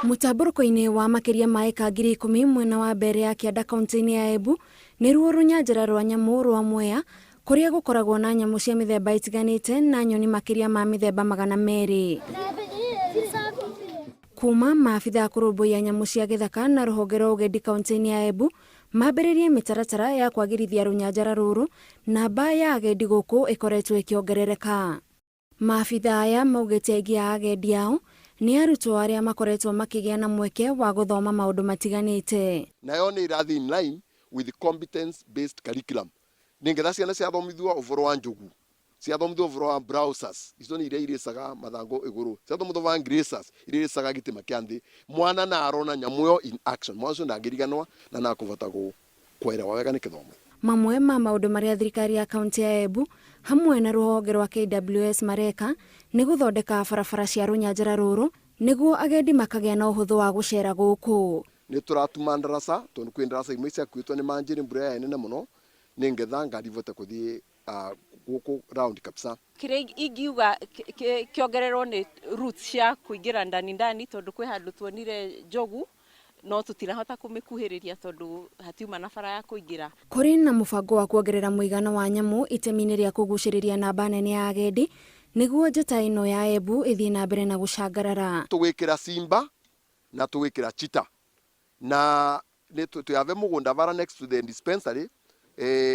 Mũtambũrũko-inĩ wa makĩria ma ĩka 10,000 mwena wa mbere ya kĩanda kaunti-inĩ ya Embu nĩruo rũnyanjara rwa nyamũ rwa Mwea kũrĩa gũkoragwo na nyamũ cia mĩthemba ĩtiganĩte na nyoni makĩria ma mĩthemba 200. Kuma maabithaa kũrũmbũiya nyamũ cia gĩthaka na rũhonge rwa ũgendi kaunti-inĩ ya Embu mambĩrĩrie mĩtaratara ya kwagĩrithia rũnyanjara rũrũ, namba ya agendi gũkũ ĩkoretwo ĩkĩongerereka. Maabithaa aya maugĩte aingĩ a agendi ao nĩ arutwo arĩa makoretwo makĩgĩa na mweke wa gũthoma maũndũ matiganĩte. Nayo nĩ ĩrathiĩ in line with competence based curriculum nĩngetha ciana ciathomithio ũboro wa njogu, ciathomithio ũboro wa browsers, icio nĩ iria irĩcaga mathangũ igũrũ, ciathomithio ũboro wa grazers iria irĩcaga gĩtĩma kĩa nthĩ, mwana na arona nyamũ ĩyo in action, mwana ũcio ndangĩriganwa na nakũbota kũerewa wega nĩ kĩthomo. Mamwe ma maũndũ marĩa thirikari ya kaunti ya Embu hamwe na rũhonge rwa KWS mareka nĩ gũthondeka barabara cia rũnyanjara rũrũ nĩguo agendi makagĩa na ũhũthũ wa gũcera gũkũ. Nĩ tũratuma ndaraca tondũ kwĩ ndaraca imwe ciakuĩtwo nĩ manjĩ nĩ mbura ya nene mũno nĩngetha ngari ivote kũthiĩ gũkũ round kabisa. Kĩrĩa ingiuga kĩongererwo nĩ routes cia kũingĩra ndani ndani tondũ kwĩ handũ tuonire njogu no tũtirahota kũmĩkuhĩrĩria tondũ hatiuma na bara ya kũingĩra. Kũrĩ na mũbango wa kuongerera mũigana wa nyamũ itemi-inĩ rĩa kũgucĩrĩria namba nene ya agendi nĩguo njata ĩno ya Embu ĩthiĩ na mbere na gũcangarara. Tũgwĩkĩra simba na tũgwĩkĩra cheetah na nĩ twĩave mũgũnda vara next to the dispensary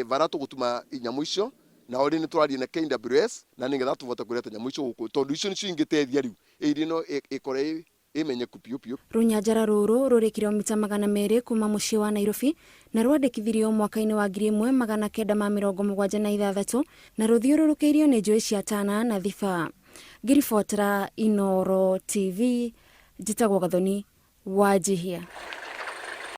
vara tũgũtuma nyamũ icio na ori nĩ tũraria na KWS na nĩgetha tũvote kũreta nyamũ icio gũkũ tondũ icio nĩcio ingĩteithia rĩu ĩiri ĩno ĩkore ĩmenyeku piũ piũ. Rũnyanjara rũrũ rũrĩ kilomita 200 kuma mũciĩ wa Nairobi na rwandĩkithirio mwaka-inĩ wa 1976 na rũthiũrũrũkĩirio nĩ njũĩ cia Tana na Thiba. Ngĩribotera Inooro TV, njĩtagwo Gathoni Wanjihia.